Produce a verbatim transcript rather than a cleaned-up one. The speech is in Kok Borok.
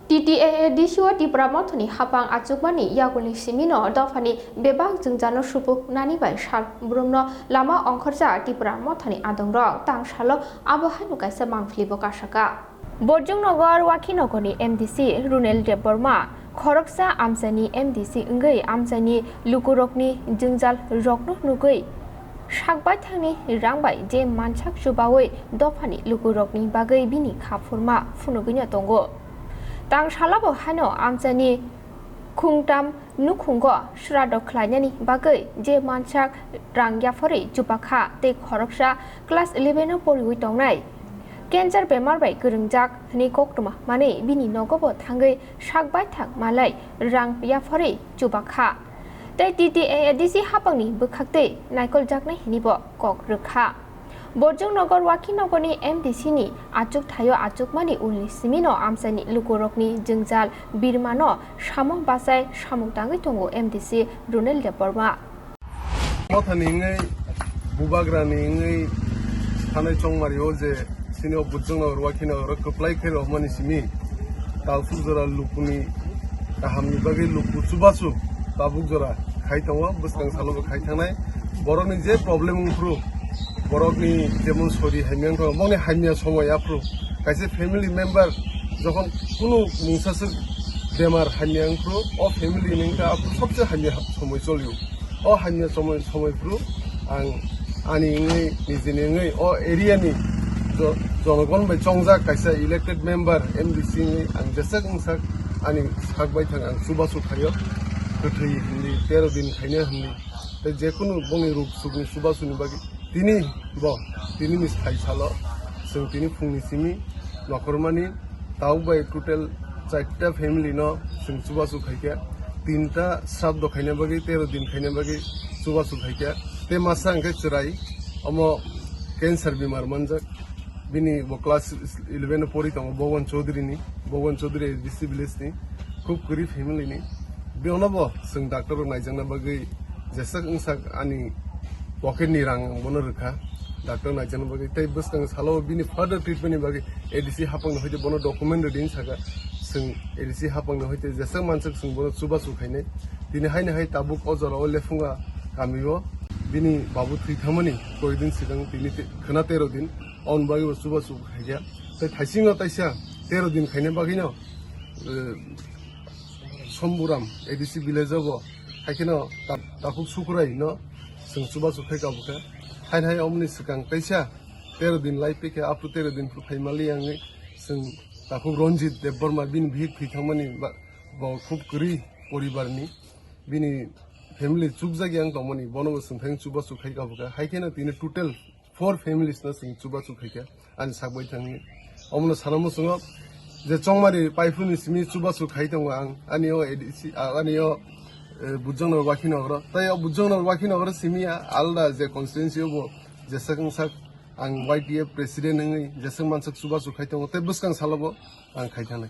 T T A A D C o Tipra Mothani hapang achukmani yakulni simino dophani bebak jwngjano supuk nani bai sal brumno lama ongkhorjak Tipra Mothani adongrok. Tang salo abo haino kaisa mangpili bo kasaka. Borjongnogo Wakhinogorni M D C Runel Debbarma khoroksa amchaini M D C wngwi amchaini lukurokni jwngjal rokno nugwi sak baithangni rang bai je mansak chubawi dophani lukurokni bagwi bini kha phurma phunugwino tongo. Tang salabo haino amchaini khungtam nukhungo srado khlainani bagwi je mansak rang yapharwi chubakha tei khoroksa class eleven o poriwi tongnai cancer bemar bai kwrwngjak hwnwi koktwma manwi bini nogo bo thangwi sak baithang malai rang yapharwi chubakha. Tei T T A A D C hapangni bwkhaktwi naikoljaknai hwnwi bo kok rwkha. Borjongnogo Wakhinogorni M D C ni achukthaio achukmani ulni simino amchaini lukurokni jwngjal birmano samung bachai samung tangwi tongo M D C Runel Debbarma. Mothani wngwi, bubagrani wngwi thanai chongmari o je sini o Borjongnogo Wakhinogoro kwplai khe rohormani simi talsuk jora lukuni kahamni bagwi luku chubachu tabuk jora khai tongo, bwskang salo bo khai thangnai. Borokni je problem wngphru, borokni jemon sori hamya wngkha, bongni hamya somoi aphru kaisa family member jokhon kunu mungsaswk bemar hamya wngphru, o family ni wngkha aphru sobse hamya somoi cholio. O hamya somoi, somoi phru ang ani wngwi, nijini wngwi, o area ni jo-, jonogon bai chongjak kaisa elected member M D C wngwi ang jeswk wngsak ani sak baithang ang chubachu khaio, kwthwi hwnwi tero din khaina hwnwi. Tei jekunu bongni ruk sukni chubachu ni bagwi tini bo, tini ni sai salo chwng tini phungni simi nokhormani Tabuk bai total charta family no chwng chubachu khaikha, tinta srabdo khaina bagwi, tero din khaina bagwi chubachu khaikha. Tei masa hwnkhe chwrai, omo cancer bemar manjak. Bini bo class eleven o pori tongo, Bhaban Chaudhary ni, Bhaban Chaudhary A D C village ni, khub kwrwi family ni. Bono bo chwng doctor rok naijakna bagwi jeswk wngsak ani pocket ni rang ang bono rwkha, doctor naijakna bagwi. Tei bwskang salo bini further treatment ni bagwi A D C hapang ni hoite bono document rwdi hinwi saka. Chwng A D C hapang ni hoite jeswk manswk chwng bono chubachu khainai. Tini haino hai tabuk o jora o Lephunga kami o bini babu thwi thangmani koi din swkang tini te-, khwna tero din, aboni bagwi bo chubachu khaikha. Tei thaisingo taisa tero din khaina bagwi no, eh, Somburam A D C village o bo, hai kheno ta-, takhuk Sukurai no chwng chubachu khai kabukha. Haino hai omoni swkang kaisa tero din lai pikha, aphru tero din phru phai mali ang chwng takhuk Ranjit Debbarma bini bihik thwi thangmani ba-, bo khub kwrwi poribar ni, bini family chukjak yang tongmani, bono bo chwng thang chubachu khai kabukha. Hai kheno tini total four families no chwng chubachu khaikha ani sak baithang ni. Omono sana muchungo je chongmari paiphru ni simi chubachu khai tongo ang, ani o A D C, a, ani o, eh, Bujongno Wakhinogoro. Tai o Bujongno Wakhinogoro simi a alda je constituency o bo jeswk wngsak ang Y T F president wngwi jeswk manswk chubachu khai tongo, tei bwskang salo bo ang khai thangnai.